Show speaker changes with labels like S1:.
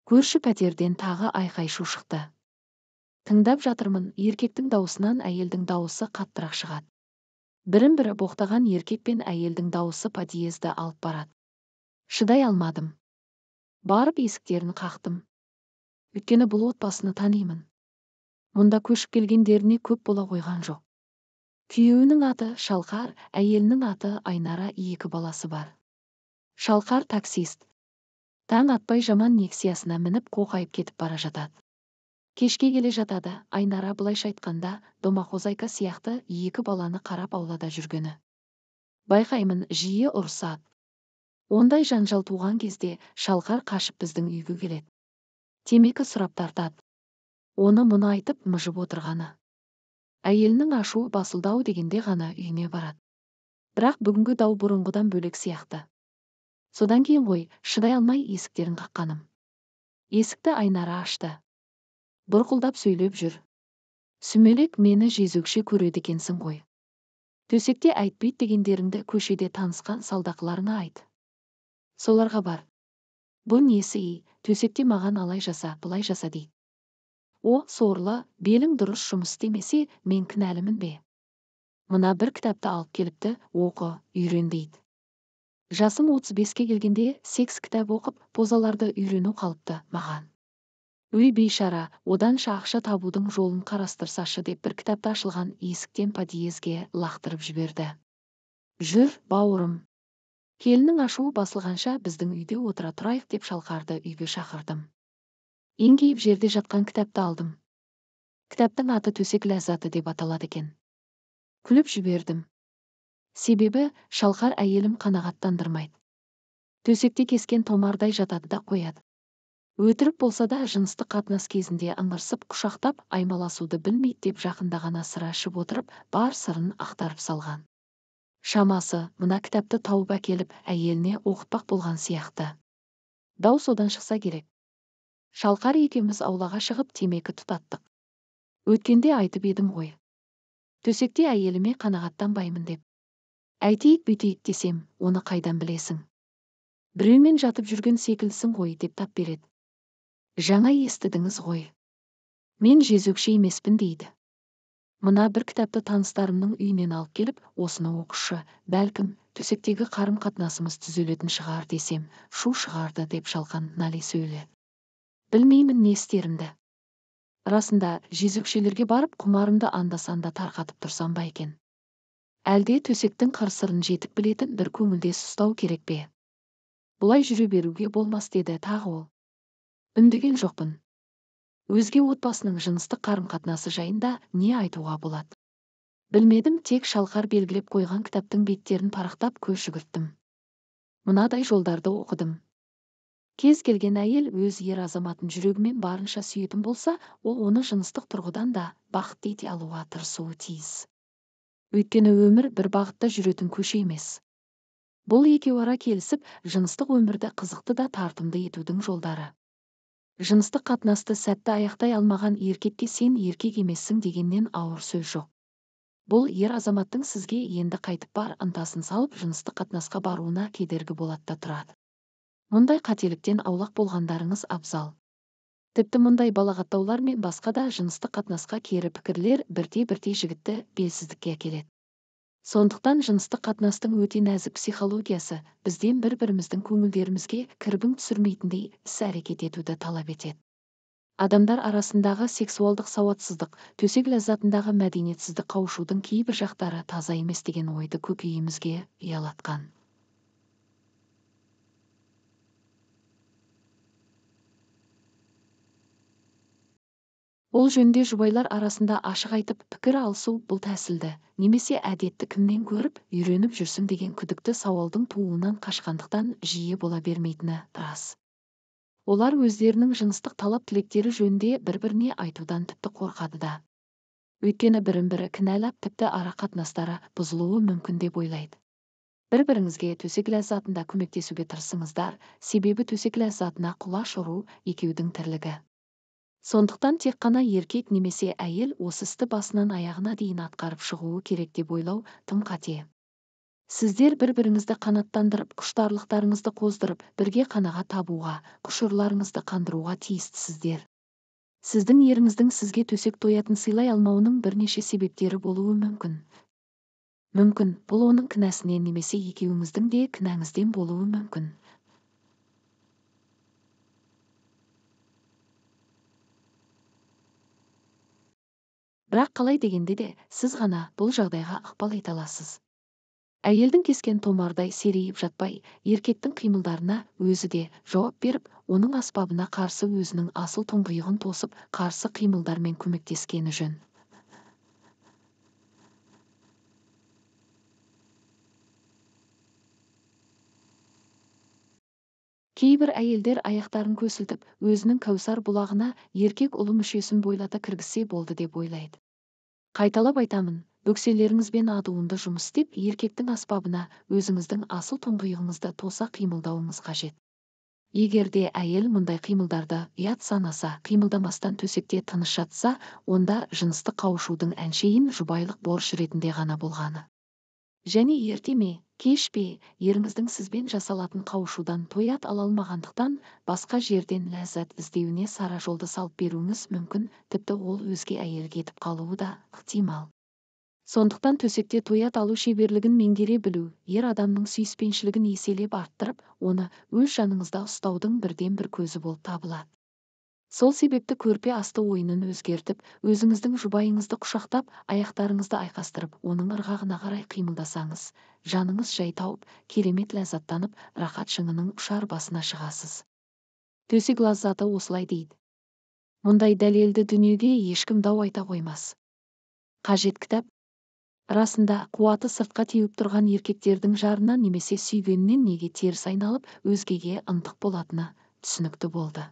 S1: Көрші пәтерден тағы айқай-шу шықты. Тыңдап жатырмын, еркектің дауысынан әйелдің дауысы қаттырақ шығады. Бірін-бірі боқтаған еркек пен әйелдің дауысы подъезді алып барады. Шыдай алмадым. Барып есіктерін қақтым. Өйткені бұл отбасыны танимын. Мұнда көшіп келгендеріне көп бола қойған жоқ. Күйеуінің аты Шалқар, әйелінің аты Айнара, екі баласы бар. Шалқар таксист. Таң атпай жаман Нексиясына мініп қоқайып кетіп бара жатады. Кешке келе жатады, Айнара былайша айтқанда, домохозяйка сияқты екі баланы қарап аулада жүргені. Байқаймын, жиі ұрысады. Ондай жанжал туған кезде Шалқар қашып біздің үйге келеді. Темекі сұрап тартады. Оны мұны айтып мыжып отырғаны. Әйелінің ашуы басылды-ау дегенде ғана үйіне барады. Бірақ бүгінгі дау бұрынғыдан бөлек сияқты. Содан кейін ғой, шыдай алмай есіктерін қаққаным. Есікті Айнара ашты. Бұрқылдап сөйлеп жүр. Сүмелек мені жезөкше көреді екенсің ғой. Төсекте айтпейді дегендеріңді көшеде танысқан салдақыларыңа айт. Соларға бар. Бұл несі ей, төсекте маған алай жаса, былай жаса дейді. О, сорлы, белің дұрыс жұмыс істемесе, мен кінәлімін бе? Мына бір кітапты алып келіпті, оқы, үйрен дейді. Жасым 35-ке келгенде секс кітап оқып, позаларды үйрену қалыпты маған. Өй бейшара, оданша ақша табудың жолын қарастырсашы деп бір кітапты ашылған есіктен подъезге лақтырып жіберді. Жүр, бауырым. Келіннің ашуы басылғанша біздің үйде отыра тұрайық деп Шалқарды үйге шақырдым. Еңкейіп жерде жатқан кітапты алдым. Кітаптың аты Төсек ләззаты деп аталады екен. Күліп жібердім. Себебі Шалқар әйелім қанағаттандырмайды. Төсекте кескен томардай жатады да қояды. Өтірік болса да жыныстық қатынас кезінде ыңырсып, құшақтап, аймаласуды білмейді деп жақында ғана сыра ішіп отырып, бар сырын ақтарып салған. Шамасы, мына кітапты тауып әкеліп, әйеліне оқытпақ болған сияқты. Дау содан шықса керек. Шалқар екеуміз аулаға шығып темекі тұтаттық. Өткенде айтып едім ғой. Төсекте әйеліме қанағаттанбаймын деп. Әйтейік бүйтейік десем, оны қайдан білесің? Біреумен жатып жүрген секілдісің ғой деп тап береді. Жаңа естідіңіз ғой. Мен жезөкше емеспін дейді. Мына бір кітапты таныстарымның үйінен алып келіп, осыны оқышы, бәлкім, төсектегі қарым-қатынасымыз түзелетін шығар десем, шу шығарды деп Шалқан налей сөйледі. Білмеймін не істерімді. Расында, жезөкшелерге барып, құмарымды анда-санда тарқатып тұрсам ба екен? Әлде төсектің қыр-сырын жетік білетін бір көңілдес ұстау керек пе? Бұлай жүре беруге болмас деді тағы ол. Үндеген жоқпын. Өзге отбасының жыныстық қарым-қатынасы жайында не айтуға болады? Білмедім, тек Шалқар белгілеп қойған кітаптың беттерін парақтап көз жүгірттім. Мынадай жолдарды оқыдым. Кез келген әйел өз ер азаматын жүрегімен барынша сүйетін болса, ол оны жыныстық тұрғыдан да бақытты ете алуға тырысуы тиіс. Өйткені өмір бір бағытта жүретін көше емес. Бұл екеуара келісіп, жыныстық өмірді қызықты да тартымды етудің жолдары. Жыныстық қатынасты сәтті аяқтай алмаған еркекке сен еркек емессің дегеннен ауыр сөз жоқ. Бұл ер азаматтың сізге енді қайтып бар ынтасын салып, жыныстық қатынасқа баруына кедергі болады да тұрады. Мұндай қателіктен аулақ болғандарыңыз абзал. Тіпті мұндай балағаттаулар мен басқа да жыныстық қатынасқа кері пікірлер бірте-бірте жігітті белсіздікке әкеледі. Сондықтан жыныстық қатынастың өте нәзік психологиясы бізден бір-біріміздің көңілдерімізге кірбің түсірмейтіндей іс-әрекет етуді талап етеді. Адамдар арасындағы сексуалдық сауатсыздық, төсек ләззатындағы мәдениетсіздік қауышудың кейбір жақтары таза емес деген ойды көкейімізге ұялатқан. Ол жөнде жұбайлар арасында ашық айтып, пікір алысу бұл тәсілді, немесе әдетті кімнен көріп, үйреніп жүрсің деген күдікті сауалдың тууынан қашқандықтан жиі бола бермейтіні рас. Олар өздерінің жыныстық талап-тілектері жөнінде бір-біріне айтудан тіпті қорқады да. Өйткені бірін-бірі кінәлап, тіпті ара қатынастары бұзылуы мүмкін деп ойлайды. Бір-біріңізге төсек ләззатында көмектесуге тырысыңыздар, себебі төсек ләззатына құлаш ұру екеудің тірлігі. Сондықтан тек қана еркек немесе әйел осы істі басынан аяғына дейін атқарып шығуы керек деп ойлау тым қате. Сіздер бір-біріңізді қанаттандырып, құштарлықтарыңызды қоздырып, бірге қанағат табуға, құшырларыңызды қандыруға тиістісіздер. Сіздің еріңіздің сізге төсек тоятын сыйлай алмауының бірнеше себептері болуы мүмкін. Мүмкін, бұл оның кінәсінен немесе екеуіңіздің де кінәңізден болуы мүмкін. Бірақ қалай дегенде де, сіз ғана бұл жағдайға ықпал ете аласыз. Әйелдің кескен томардай серейіп жатпай, еркектің қимылдарына өзі де жауап беріп, оның аспабына қарсы өзінің асыл тұңғиығын тосып, қарсы қимылдармен көмектескені жөн. Кейбір әйелдер аяқтарын көсілтіп, өзінің кәусар бұлағына еркек ұлы мүшесін бойлата кіргізсе болды деп ойлайды. Қайталап айтамын, бөкселеріңізбен адуынды жұмыс істеп, еркектің аспабына өзіңіздің асыл тұңғиығыңызды тоса қимылдауыңыз қажет. Егер де әйел мұндай қимылдарды ұят санаса, қимылдамастан төсекте тыныш жатса, онда жыныстық қауышудың әншейін жұбайлық борыш ретінде ғана болғаны. Және ерте ме, кеш пе, еріңіздің сізбен жасалатын қауышудан тоят ала алмағандықтан, басқа жерден ләззат іздеуіне сара жолды салып беруіңіз мүмкін, тіпті ол өзге әйелге кетіп қалуы да ықтимал. Сондықтан төсекте тоят алу шеберлігін меңгере білу, ер адамның сүйіспеншілігін еселеп арттырып, оны өз жаныңызда ұстаудың бірден-бір көзі болып табылады. Сол себепті көрпе асты ойынын өзгертіп, өзіңіздің жұбайыңызды құшақтап, аяқтарыңызды айқастырып, оның ырғағына қарай қимылдасаңыз, жаныңыз жай тауып, керемет ләззаттанып, рахат шыңының ұшар басына шығасыз. Төсек ләззаты осылай дейді. Мұндай дәлелді дүниеде ешкім дау айта қоймас. Қажет кітап. Расында, қуаты сыртқа теуіп тұрған еркектердің жарына немесе сүйгенінен неге теріс айналып, өзгеге ынтық болатыны түсінікті болды.